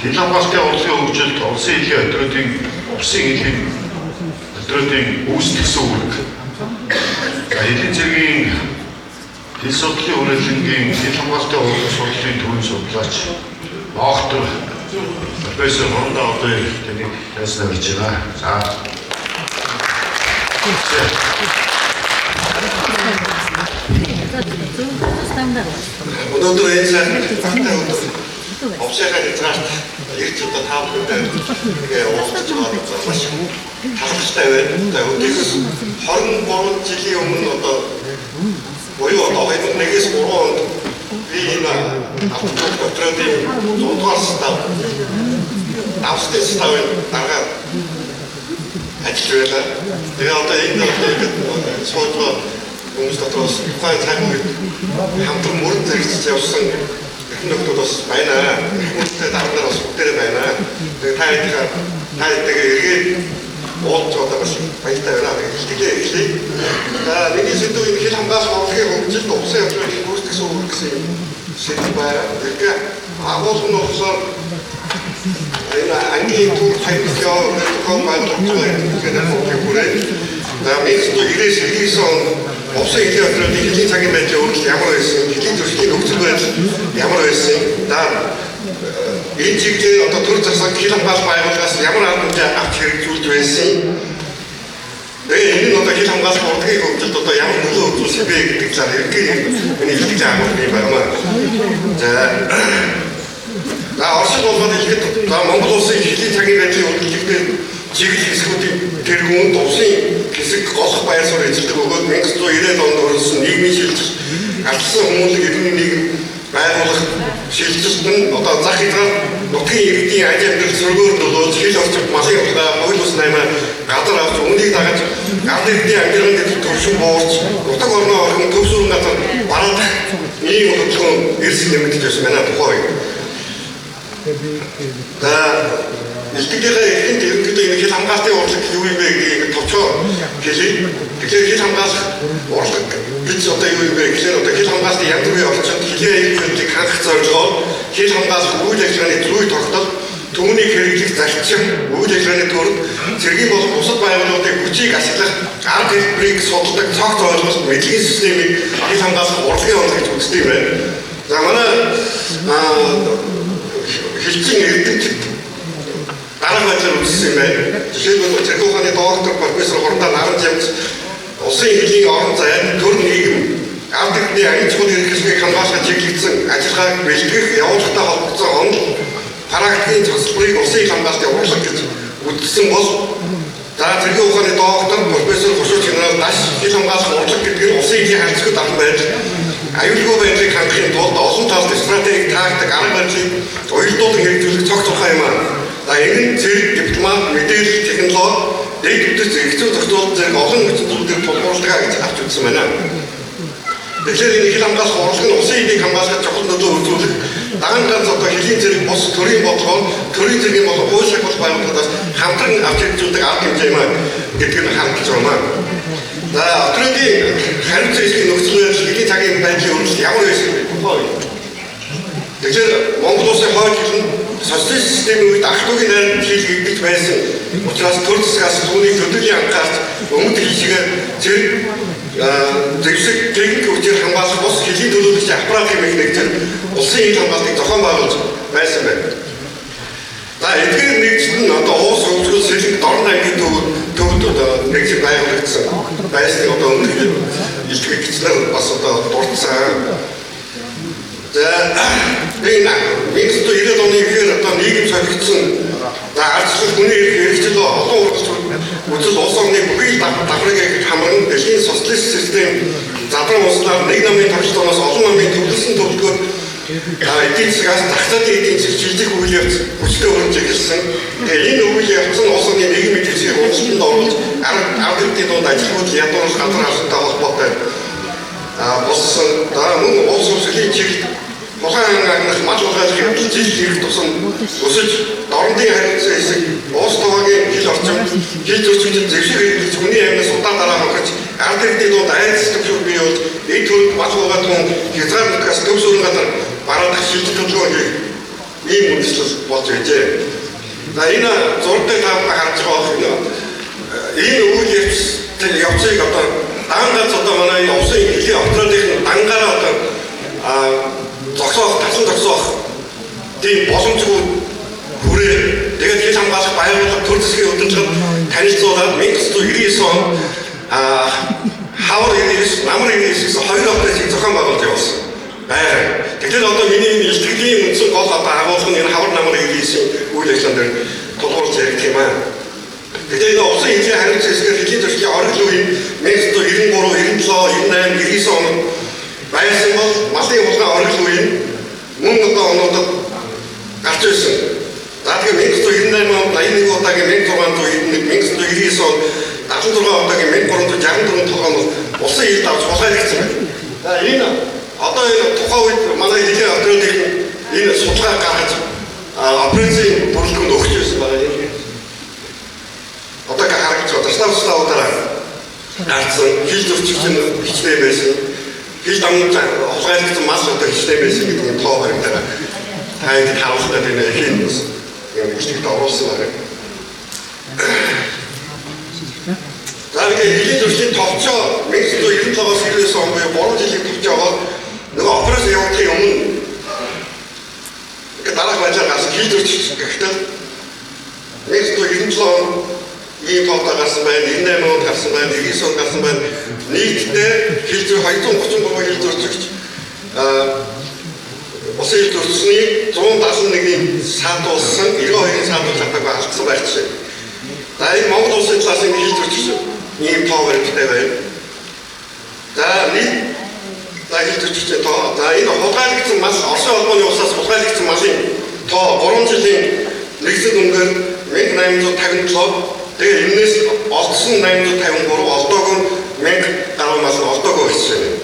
Хэл хамгаалтын урлагийн хөгжилд улсын хөлийн отрядын улсын хөлийн отрядын үүсгэсэн үүрэг. За хөлийн цэргийн хэл судлалын хүрээлэнгийн хэл хамгаалтын урлаг судлалын төвийн судлаач доктор профессор Хорондоо одоо таныг тайснаа гэж байна. За. Өнөөдөр энэ сайхан цагтай өдөр овшийнхаа хязгаарт ирж одоо та бүхэндээ тэгээ уулзч байгаа маш талархалтай байна. За өдөөс 23 жилийн өмнө одоо буюу одоо 2001-ээс 3 онд би энэ автомобиль отрядын 100 дугаар став давсны ставын даргаар ажиллаж байлаа. Тэгээ одоо энэ одоо ингээд сууж байгаа хүмүүс дотроос тухайн цаг үед хамтран мөрөн зэрэгцэж явсан эрхэм нөхдүүд бас байна. Хүмүүстээ дараа нар бас бүгдээрээ байна. Тэгээ та хэдийгээр та хэдийгээр эргээд уулзч одоо бас баяртай байна. Илтгэлээ эхлэе. За миний сэдв энэ хэл хамгаалах урлагийн хөгжилд улсын явдлын гүйцэтгэсэн үүрэг гэсэн юм сэдв байна. Тэгэхээр агуулга нь болохоор энэ ангийн төв хаяг зохион байгуулж байгаа гэдэг нь бүрээ. За 1999 онд улсын хөлийн отрядын хөлийн цагийн байдлын өөрчлөлт ямар байсан, хөлийн зөрчлийн нөхцөл байдал ямар байсан, за энэ чиглэлээр одоо төр засаг хэл хамгаалах байгууллагаас ямар арга хэмжээ авч хэрэгжүүлж байсан. Тэгээ энэ нь одоо хэл хамгаалах урлагийн хөгжилд одоо ямар нөлөө үзүүлсэн бэ гэдэг талаар ерөнхий миний илтгэлийн агуулга юм байна. За За Оросд болгоод хэлэхэд за Монгол улсын хөлийн цагийн байдлын өөрчлөлтөөр чиглэл хэсгүүдийн тэргүүнд улсын хэсэг голох байр суурь эзэлдэг бөгөөд 1990-ад онд өрнөсөн нийгмийн шилжилт алдсан хүмүүнлэг иргэний нийгэм байгуулах шилжилт нь одоо зах хязгаар нутгийн иргэдийн аж амьдрал сөргөөр нөлөөлж хэл орчимд малын хулгай, хууль бус наймаа газар авч үүнийг дагаж ард иргэдийн амьдралын дэд төвшин буурч нутаг орноо орхин төв сүрэн газар бараадах ийм хөдөлгөөн эрс нэмэгдэж байсан байна тухайн үед. За илтгэлээ эхэнд ерөнхийдөө энэ хэл хамгаалтын урлаг юу юм бэ гэдгийг товчоо хэлье. Тэгэхээр хэл хамгаалах урлаг гэж одоо юу юм бэ гэхээр одоо хэл хамгаалтын янз бүрийн орчинд хөлийн аюулгүй байдлыг хангах зорилгоор хэл хамгаалах үйл ажиллагааны зүй тогтол, түүнийг хэрэглэх зарчим, үйл ажиллагааны төрөл, цэргийн болон бусад байгууллагуудын хүчийг ашиглах арга хэлбэрийг судалдаг цогц ойлголт, мэдлэгийн системийг хэл хамгаалах урлагийн онол гэж үздэг юм байна. За манай хэлчин эрдэмтэд дараах байдлаар үзсэн юм байна. Жишээлбэл цэргийн ухааны доктор профессор Хурандаа Наранжамц улсын хөлийн орон зай төр нийгэм ард иргэдийн аян чухал эрх хамгаалахад чиглэгдсэн ажиллагааг бэлтгэх явуулгатай холбогдсон онол практикийн засалбарыг улсын хэл хамгаалтын урлаг гэж үзсэн бол за цэргийн ухааны доктор профессор Хошууч генерал Даш хэл хамгаалах урлаг гэдэг нь улсын хөлийн харьцаггүй даван байдал аюулгүй байдлыг хангахын тулд олон талд стратеги, тактик, арга барилыг уялдуулан хэрэгжүүлэх цогц ухаан юм аа. За энэ нь цэрэг, дипломат, мэдээлэл, технологи, дэд бүтэц, эрх зүйн зохицуулалт зэрэг олон хүчин зүйлээр тулгуурладаг гэж авч үзсэн байна. Тэгэхээр энэ хэл хамгаалах урлаг нь улсын эдийг хамгаалахад чухал нөлөө үзүүлэх дагаан ганц одоо хөлийн зэрэг бус төрийн бодлогоор төрийн зэргийн болон хууль шахах байгууллагуудаас хамтран авч хэрэгжүүлдэг арга хэмжээ юм аа гэдг нь харагдаж байна. За отрядын хариуцсан хэсгийн нөхцөл байдал хөлийн цагийн байдлын өөрчлөлт ямар байсан бэ? Тухайн үед. Тэгэхээр Монгол улсын хойд хэл нь социалист системийн үед ах дүүгийн найрамд хэл гэгдэж байсан учраас төр засгаас түүнийг төдийлөн анхаарч өмнөд хэл шигээр зэрэг зэвсэг техник хүчээр хамгаалах бус хөлийн төлөөлөгч аппарат хэмээх нэгжээр улсын хэл хамгаалтыг зохион байгуулж байсан байна. За эдгээр нэгжил нь одоо уус хөгжил сэлэнг дорн аймгийн төвд одоо нэгжил байгуулагдсан байсныг одоо өмнөх илтгэгчнэр бас одоо дурдсан. За энэ 1990 оны ихээр одоо нийгэм солигдсон. За ардчлал хүний эрх хэрэгжил олон уралдаж үзэл улс орны бүхий л давхрыг хамран дэлхийн социалист систем задран унснаар нэг намын тогтолцооноос олон намын төвлөрсөн төвлөгөөд эдийн засгаас зах зээлийн эдийн засаг шилжих үйл явц хүчтэй өрнөж эхэлсэн. Тэгээ энэ үйл явц нь улс орны нийгмийн эдийн засгийг хөгжилтөнд оруулж ард иргэдийн дунд ажилгүйдэл ядуурлах газар авсантай холбоотой болсон. За мөн улс хөгжлийн чиглэлд хулгай агнах мал хулгайлах явдал жил ирэх тусам өсөж дорнодын хариуцсан хэсэг уус тувагийн хэл орчим хэл зөрчигдөж зэвсэг хэрэглэж хүний амнаас удаа дараа хохирч ард иргэдийн дунд айдас түвшүүр бий болж эд хөрөнгө мал хулгай тун хязгаар нутгаас төв сүрэн газар бараадах шилжих төлөвлөгөө хийх Ийм үндэслэл болж байжээ. За энэ зураг дээр та харж байгаа энэ үйл явцыг одоо дангац одоо манай энэ улсын хөлийн операторын дангаараа одоо зогсоох, тасан зогсоох тийм боломжгүй хүрээ. Тэгээд хил хамгаалах байгууллага төр засгийн удирдлагад танилцуулаад 1999 он хавар 99, намар 99 гэсэн хоёр операцийг зохион байгуулж явуулсан байгаа. Тэгэхээр одоо миний энэ илтгэлийн үндсэн гол одоо агуулга нь энэ хавар намар 99-ийн үйл ажиллагаан дээр тулгуурлаж яригдах юм аа. Тэгэхээр энэ улсын хөлийн хариуцсан хэсгээр хөлийн зөрчлийн оргил үеийн 1993, 97, 98, 99 онд байсан бол малын хулгай оргил үеийн мөн одоо онуудад гарч ирсэн. За тэгэхээр 1998 онд 81 удаагийн 1691, 1999 онд 76 удаагийн 1364 толгой нь улсын хил давж хулгайлагдсан байна. За энэ одоо энэ тухайн үед манай хөлийн операторын энэ судалгаа гаргаж операцийн бүрэлдэхүүнд өгч ирсэн байгаа юм. Одоо харагдаж байна. Заслав-заславуудаараа гарсан хил зөрчигч нь хичнээн байсан. Хил дамж хулгайлагдсан мал одоо хичнээн байсан гэдэг нь тоо баримтаараа та хэд харуулах гэдэг нь ихийн юм ихтгэд оруулсан байна. За тэгээд хөлийн зөрчлийн товчоо 1997-оос 99 он буюу 3 жилийн товчоогоор нөгөө операц явуулахын өмнө ингээд дараах байдлаар гарсан хил зөрчигч гэхдээ 1997 он ийм тоотой гарсан байна, 98 онд гарсан байна, 99 онд гарсан байна. Нийтдээ хил зөр 233 хил зөрчигч улсын хил зөрчсөний 171-ийн саадуулсан, 92-ийн саадуулж чадаагүй алдсан байх жишээ. За энэ Монгол улсын талаас энэ хил зөрчигч ийм тоо баримттай байна. За нийт за хил зөрчигчийн тоо. За энэ хулгайлагдсан мал Оросын холбооны улсаас хулгайлагдсан малын тоо 3 жилийн нэгдсэн дүнгээр 1857. Тэгээ энэс олдсон 853, олдоогүй 1000 гаруй мал олдоогүй байсан юм.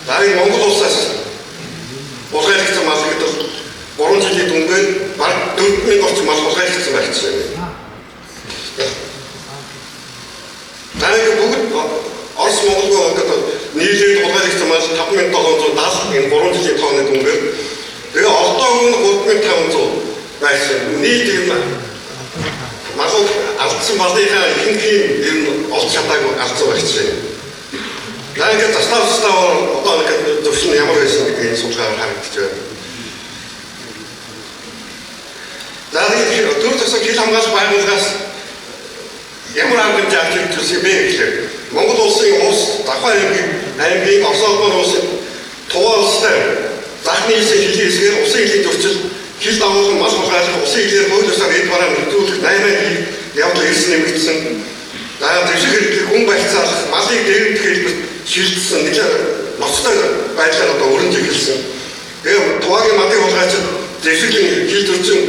За энэ Монгол улсаас хулгайлагдсан мал гэдэг 3 жилийн дүнгээр бараг 4000 орчим мал хулгайлагдсан байх жишээ юм. За энэ бүгд Орос Монголгүй гэдэг нийлээд хулгайлагдсан мал 5770 энэ 3 жилийн тооны дүнгээр тэгээ олдоогүй нь 3500 байсан. Нийт юм малууд алдсан малынхаа ихэнхийн ер нь олж чадаагүй алдсан байх жишээ. За ингээд заслав-заславаар одоо ингээд зөвшин ямар байсан гэдгийг судалгаагаар харагдаж байна. За тэгээд төр засаг хил хамгаалах байгууллагаас ямар арга хэмжээ авч ирсэн бэ гэхээр Монгол улсын улс Давхар аймгийн Оросын холбооны улсын Туваа улстай зах нийлсэн хөлийн хэсгээр улсын хөлийн зөрчил хил дагуулan мал хулгайлах улсын хэлээр хууль ёсоор эд бараа нөхцөлөх 8 явдал ирсэн нэмэгдсэн. За зэвсэг хэрэглэх хүн барьцаалах малыг дээрэмдэх хэлбэрт шилжсэн нэлээд ноцтой байдлаар одоо өрнөж эхэлсэн. Тэгээ Туваагийн малын хулгайчид зэвсэглийн хил зөрчин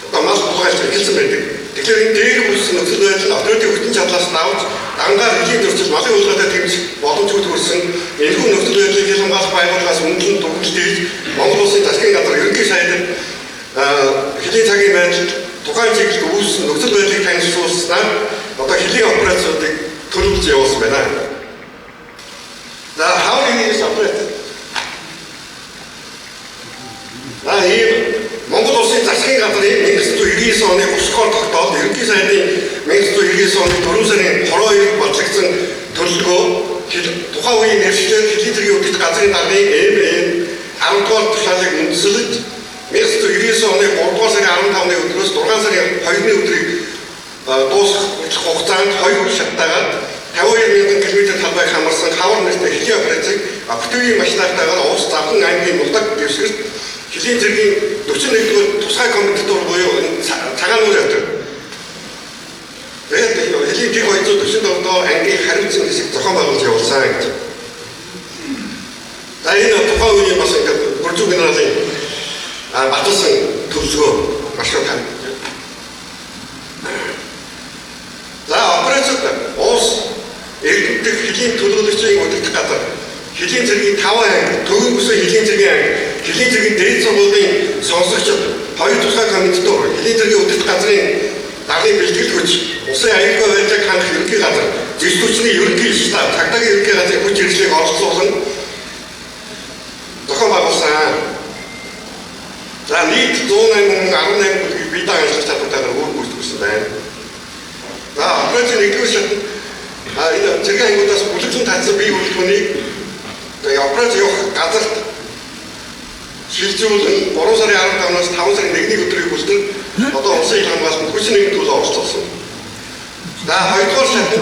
одоо мал хулгайлж эхэлсэн байдаг. Тэгэхээр энэ дээр үүссэн нөхцөл байдал нь оператив хүчин чадлаас давж дангаар хөлийн зөрчил малын хулгайтай тэмцэх боломжгүй төрсөн. Энэхүү нөхцөл байдлыг хил хамгаалах байгууллагаас үнэлэн дүгнэлт хийж Монгол улсын засгийн газар ерөнхий сайдад хөлийн цагийн байдалд тухайн чиглэлд үүссэн нөхцөл байдлыг танилцуулснаар одоо хөлийн операцуудыг төлөвлөж явуулсан байна. За хаврын операц. За ийм Монгол улсын засгийн газрын 1999 оны 9 дугаар тогтоол ерөнхий сайдын 1999 оны 4 сарын 22-нд батлагдсан төлөвлөгөө тухайн үеийн нэршлээр хөлийн зэргийн өдөрт газрын даргын МН 10 дугаар тушаалыг үндэслэж 1999 оны 3 дугаар сарын 15-ны өдрөөс 6 сарын 2-ны өдрийг дуусгах хугацаанд 2 шаттайгаар 52,000 км талбайг хамарсан хавар нэртэй хөлийн операцийг оперативын машинартайгаар Увс Завхан аймгийн Нутаг дэвсгэрт хөлийн зэргийн 41-р тусгай комендатур буюу цагаан нүүр явдаг. Тэгээд хөлийн гих 244 дугаар ангийн хариуцсан хэсэг зохион байгуулж явуулсан гэж. За энэ тухайн үеийн бас ингээд Гүржүү генералын баталсан төлөвлөгөө маш их харагдаж байна. За операцид Увс Эрдэнэт хөлийн төлөөлөгчийн удирдах газар хөлийн зэргийн 5 анги, төвийн бүсийн хөлийн зэргийн анги, хөлийн зэргийн дээд сургуулийн сонсогчид, 2 тусгай комендатур, хөлийн зэргийн удирдах газрын даргын бэлтгэл хүч, улсын аюулгүй байдлыг хангах ерөнхий газар, зэвс хүчний ерөнхий штаб, цагдаагийн ерөнхий газрын хүч хэрэгслийг оролцуулан зохион байгуулсан. За нийт 108 хүн 18 бүлгийг бие даан ажиллах чадвартайгаар үүрэг гүйцэтгүүлсэн байна. За операцийн 1-р шатнд энэ цэргийн ангиудаас бүлэглэн татсан бие бүрэлдэхүүнийг операц явах газарт шилжүүлэн 3 сарын 15-наас 5 сарын 1-ний өдрийг хүртэл одоо улсын хил хамгаалалтанд хүчин нэмэлт төлөө оролцуулсан. За 2-р шатнд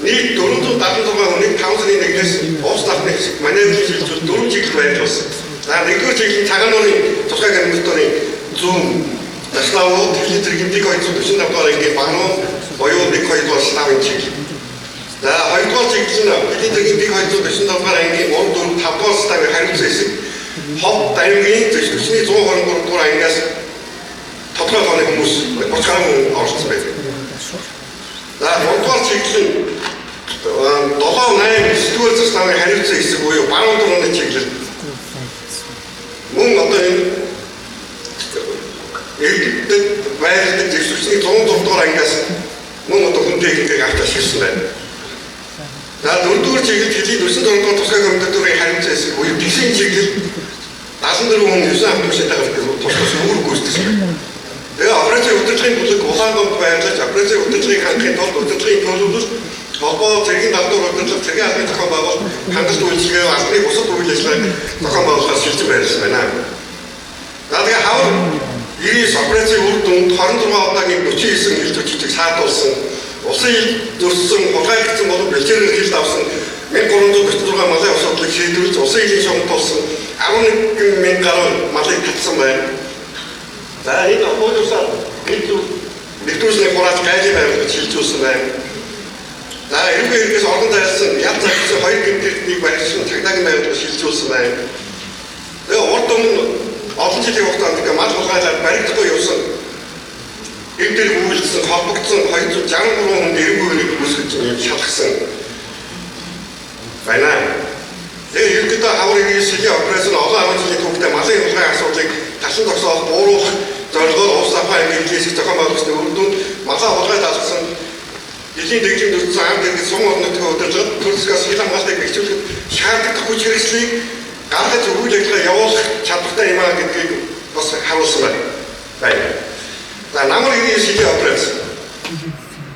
нийт 476 хүнийг 5 сарын 1-ээс уус нарны хэсэг маневрын шилжүүл 4 чиглэл байрлуулсан. За 1-р чиглэл нь Цагаан нуурын тусгай гарнизонын зүүн Заславууд хэлийн зэргийн 1 245 дугаар ангийн баруун буюу 1 2 дугаар ставын чиглэл. За 2-р чиглэл нь хэлийн зэргийн 1 245 дугаар ангийн 3 4 5 дугаар ставын хариуцсан хэсэг Ховд аймгийн зэвсэгчний 123 дугаар ангиас тодорхой тооны хүмүүс 30 гаруй хүн оролцсон байдаг. За 3-р чиглэл нь 7 8 9 дугаар заславын хариуцсан хэсэг буюу баруун дурууны чиглэл. Мөн одоо энэ Эрдэнэт байрладаг зэвсэгчний 106 дугаар ангиас мөн одоо хүн техникийг авч ашигласан байна. За 4-р чиглэл хэлийн 46 дугаар тусгай комендатурын хариуцсан хэсэг буюу тэгшийн чиглэл 74 хүн 9 автомашинтайгаар тусгаас үүрэг гүйцэтгэсэн байна. Тэгээ операцийн удирдлагын бүлэг Улаангомд байрлаж операцийн удирдлагыг хангахын тулд удирдлагын төлөвлөлт, холбоо цэргийн далдуур удирдлага, цэргийн албаны зохион байгуулалт, хангалт үйлчилгээ, албаны бусад үйл ажиллагааг зохион байгуулахаар шилжин байрласан байна. За тэгээ хавар 99 операцийн үр дүнд 26 удаагийн 49 хил зөрчилтийг саатуулсан, улсын хил зөрчсөн, хулгайлагдсан болон бэлчээрээр хилд авсан 1346 малын асуудлыг шийдвэрлэж улсын хилийн шугамд тулсан 11 мянган гаруй малыг татсан байна. За энэ хууль ёсоор хил нэгдүгээр хурааж гайлын байгууллагад шилжүүлсэн байна. За эрүүгийн хэрэгээс оргон зайлсан ял загсан хоёр гэмтэртнийг барьсан цагдаагийн байгууллага шилжүүлсэн байна. Тэгээ урд өмнө олон жилийн хугацаанд ингээ мал хулгайлаад баригдахгүй явсан гэмтэр үйлдсэн холбогдсон 263 хүн эрүүгийн хэрэг үүсгэж шалгасан байна. Тэгээ ерөнхийдөө хавар иргэн шилийн операц нь олон 10 жилийн түүхтэй малын хулгайн асуудлыг талан зогсоох, бууруулах зорилгоор улс авах ангийн хэлээс зохион байгуулсан үр дүнд малаа хулгайд алдсан Элийн дэглэм зөрчсөн ард иргэд сум орон нутгийн удирдлага төр засгаас хил хамгаалтыг бэхжүүлэхэд шаардлагатай хүч хэрэгслийг гаргаж үйл ажиллагаа явуулах чадвартай юм а гэдгийг бас харуулсан байна. За намар иргэн шилийн операц.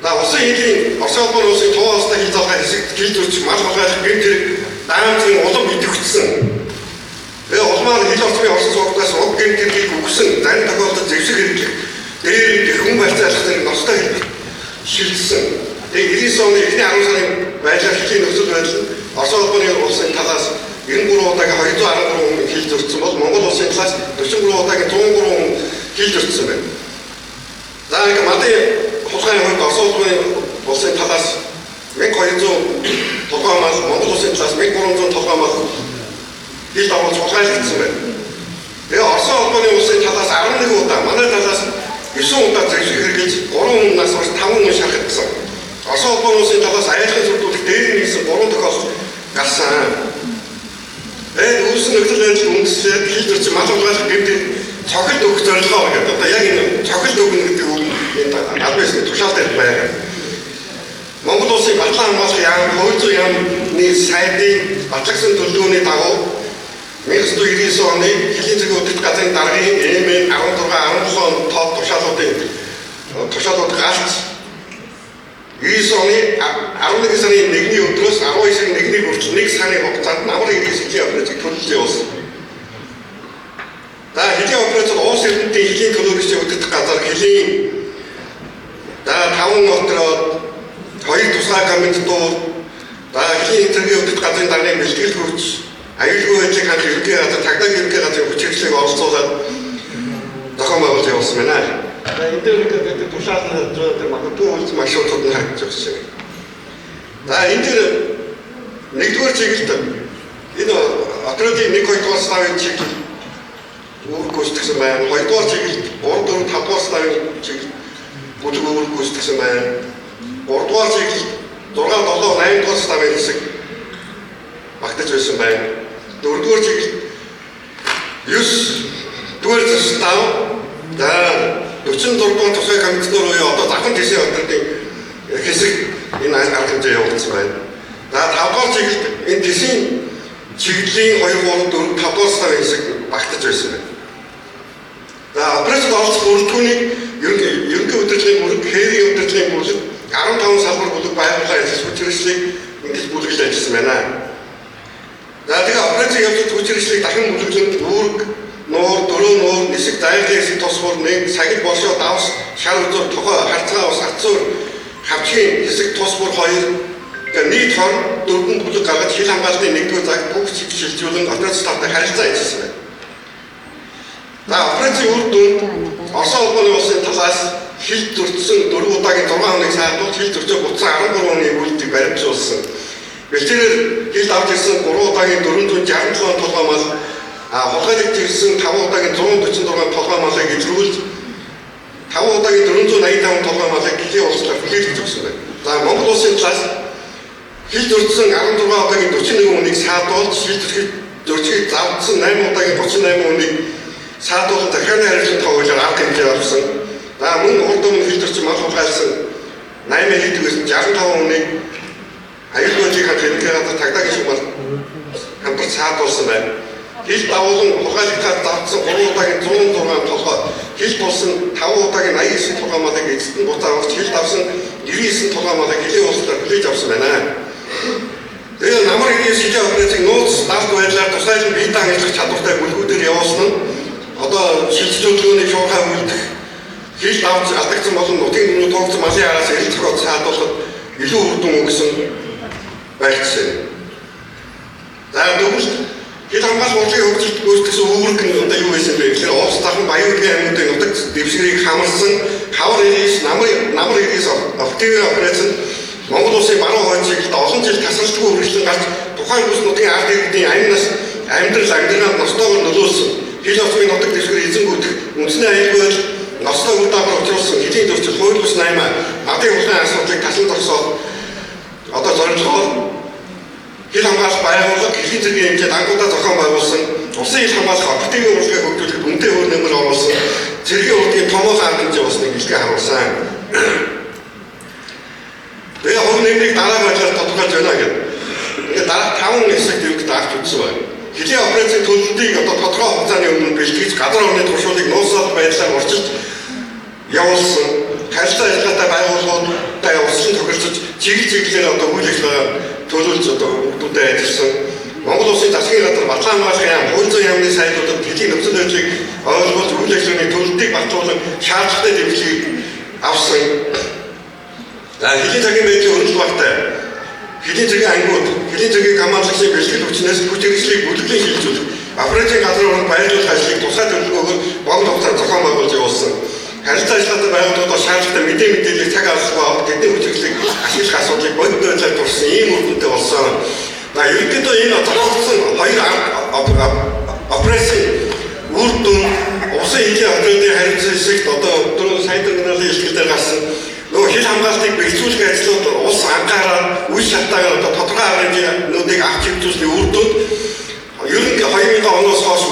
За улсын хилийн Оросын холбооны улсын Туваа улстай хил залгаа хэсэгт хил зөрчих, мал хулгайлах гэмт хэрэг даамцын улам идэвхжсэн. Тэгээ улмаар хил орчмын орсон суугдаас уг гэмт хэргийг үгсэн зарим тохиолдолд зэвсэг хэрэглэх, дээр хүн барьцаалах зэрэг ноцтой хэлбэр шилжсэн. Тэгээ 99 оны эхний 10 сарын байдлаар хөлийн нөхцөл байдал нь Оросын холбооны улсын талаас 93 удаагийн 213 хүн хил зөрчсөн бол Монгол улсын талаас 43 удаагийн 103 хүн хил зөрчсөн байна. За ингээ малын хулгайн хувьд Оросын холбооны улсын талаас 1200 толгой мал, Монгол улсын талаас 1300 толгой мал хил дагуулж хулгайлагдсан байна. Тэгээ Оросын холбооны улсын талаас 11 удаа, манай талаас 9 удаа зэвсэг хэрэглэж 3 хүнээс хойш 5 хүн шархагдсан. Оросын холбооны улсын талаас айлын сүрдүүлэх дээр нэгсэн 3 тохиолдол гарсан. Тэгээд үүсэн нөхцөл байдал үндэслээд хил зөрчин мал хулгайлах гэмт цохилт өгөх зорилгоор гэдэг. Одоо яг энэ цохилт өгнө гэдэг үг энэ албан ёсны тушаал дээр байгаа. Монгол улсын батлан хамгаалах яам, хууль зүйн яамны сайдын батлагдсан төлөвлөгөөний дагуу 1999 оны хөлийн зэргийн удирдах газрын даргын МН 16 17 тоо тушаалуудын тушаалууд гарч 99 оны 11 сарын 1-ний өдрөөс 12 сарын 1-ний хүртэл 1 сарын хугацаанд намар иргэн хөлийн операцийг төлөвлөж явуулсан. За хөлийн операц нь Уус Эрдэнэтийн хөлийн төлөөлөгчийн удирдах газар хөлийн за 5 отроод 2 тусгай комендатур, за хөлийн зэргийн удирдах газрын даргын бэлтгэл хүч, аюулгүй байдлыг хангах ерөнхий газар, цагдаагийн ерөнхий газрын хүч хэрэгслийг оролцуулаад зохион байгуулж явуулсан байна. За энэ дээр ингээд тушаал нь тэр магадгүй үйлс маршрутууд нь харагдаж байгаа шиг. За энэ дээр нэгдүгээр чиглэлд энэ отрядын 1 2 дугаар ставын чиглэл үүрэг гүйцэтгсэн байна. Хоёрдугаар чиглэлд 3 4 5 дугаар ставын чиглэл бүлэг үүрэг гүйцэтгсэн байна. Гуравдугаар чиглэлд 6 7 8 дугаар ставын хэсэг багтаж байсан байна. Дөрөвдүгээр чиглэлд 9 дугаар став за 46 дугаар тусгай комендатур буюу одоо завхан тийшээ отрядын хэсэг энэ арга хэмжээ явуулсан байна. За 5 дугаар чиглэлд энэ тэсийн чиглэлийн 2 3 4 5 дугаар ставын хэсэг багтаж байсан байна. За операцид оролцох бүрэлдэхүүнийг ерөнхий удирдлагын бүлэг, хээрийн удирдлагын бүлэг, 15 салбар бүлэг байгууллага ажиллаж хүч хэрэгслийг ингэж бүлэглэж ажилласан байна. За тэгээ операцийн явцад хүч хэрэгслийг дахин бүлэглэн үүрэг, нуур, дөрөв нуур, нисэх, дайрлагын хэсэг тус бүр нэг, сагил, болшоо, давс, шар үзүүр, тохой, харцгаа ус, ацуур, хавчгийн хэсэг тус бүр 2, тэгээ нийт 24 бүлэг гаргаж хил хамгаалтын 1-р цаг бүх чиглэл шилжүүлэн операц стабтай харилцаа ажилласан байна. За операцийн үр дүнд Орос улбаны улсын талаас хил зөрчсөн 4 удаагийн 6 хүнийг саатуулж хил зөрчөө буцсан 13 хүний үйлдэлийг баримтжуулсан. Бэлчээрээр хил авч ирсэн 3 удаагийн 467 толгой мал, хулгайлагдж ирсэн 5 удаагийн 146 толгой малыг илрүүлж 5 удаагийн 485 толгой малыг гэлээ улслаар хүлээлгэж өгсөн байна. За Монгол улсын талаас хил зөрчсөн 16 удаагийн 41 хүнийг саатуулж хил зөрчгийг завдсан 8 удаагийн 38 хүнийг саатуулан захиргааны хариуцлагын хуулиар арга хэмжээ авсан. За мөн урд өмнө хил зөрчин мал хулгайлсан 8 хийдэг байсан 65 хүнийг аюулгүй байдлыг хангах ерөнхий газар цагдаагийн шугамар хамтарч саатуулсан байна. Хил дагуулan хулгайлагдахаар завдсан 3 удаагийн 106 толгой, хил тулсан 5 удаагийн 89 толгой малыг эцэст нь буцаа авч хил давсан 99 толгой малыг хилийн улслаар хүлээж авсан байна. Тэгээ намар 99 хилийн операцийг нууц далд байдлаар тусгайлан бие даан ажиллах чадвартай бүлгүүдээр явуулсан нь одоо шилжил хөдөлгөөнийг шуурхай үлдэх, хил давж алдагдсан болон нутгийн өмнө туугдсан малын араас эрэл зохиод саатуулахад илүү үр дүн өгсөн байлцсан. За дүгнэлт хил хамгаалах урлагийн хөгжилд гүйцэтгэсэн үүрэг нь одоо юу байсан бэ гэхээр улс захан Баян үргийн аймагуудын нутаг дэвсгэрийг хамарсан хавар 99, намар 99 оперативын операц нь Монгол улсын баруун хойд чиглэлд олон жил тасралтгүй үргэлжлэн гарч тухайн бүс нутгийн ард иргэдийн амь нас амьдрал амьдралд ностойгоор нөлөөлсөн. Хил орчмын нутаг дэвсгэр эзэнгүүдэх үндэсний аюулгүй байдал ностой үр дагавар учруулсан хэлийн зөрчил, хууль бус 8 мадын хулгайн асуудлыг таслан зогсоох одоо зорилгоор хил хамгаалах байгууллага хэлийн зэргийн хэмжээд ангуудаа зохион байгуулсан, улсын хил хамгаалах оперативын урлагийг хөгжүүлэхэд үнэтэй үр нэмэр оруулсан, цэргийн урлагийн томоохон арга хэмжээ болсныг илгээ харуулсан. Тэгээ хувь нэмрийг дараа байдлаар тодорхойлж байна гэдэг. Ингээд дараа 5 хэсэгт ерөнхийдөө авч үзсэн байна. Хэлийн операцийн төлөлтийг одоо тодорхой хугацааны өмнө бэлтгэж газар орны туршуулыг нууцлалт байдлаар урьдчилж явуулсан. Харилцаа ажиллагаатай байгууллагуудтай услан тохиролцож чиглэл чиглэлээр одоо үйл ажиллагаа төлөвлөж одоо хүмүүстэй ажилласан. Монгол улсын засгийн газар, Батлан хамгаалах яам, хууль зүйн яамны сайдуудад хэлийн нөхцөл байдлыг ойлгуулж үйл ажиллагааны төлөлтийг батлуулан шаардлагатай дэмжлэгийг авсан. За хэлийн цагийн байдлын хөрөнгө багтай хэлийн цагийн ангиуд, хэлийн цагийн командлагчийн бэлтгэл хүчнээс хүч хэрэгслийг бүлэглэн шилжүүлэх, операцийн газар оронд байрлуулах ажлыг тусгай төлөвлөгөөгөөр богино хугацаанд зохион байгуулж явуулсан. Харилцаа ажиллагаатай байгууллагуудаар шаардлагатай мэдээллийг цаг алдалгүй авах, тэдний хүч хэрэгслийг ашиглах асуудлыг бодит байдлаар туршсан ийм үр дүнтэй болсон. За ерөнхийдөө энэ зохиогдсон хоёр операцийн үр дүн улсын хэлийн операцийн хариуцсан хэсэгт одоо дөрөв сайн терминалын илтгэл дээр гарсан нөгөө хил хамгаалтыг бэлцүүлэх ажлууд улс анхаарал үе шаттайгаар одоо тодорхой арга хэмжээнүүдийг авч явуулсны үр дүнд ерөнхий 2000 оноос хойш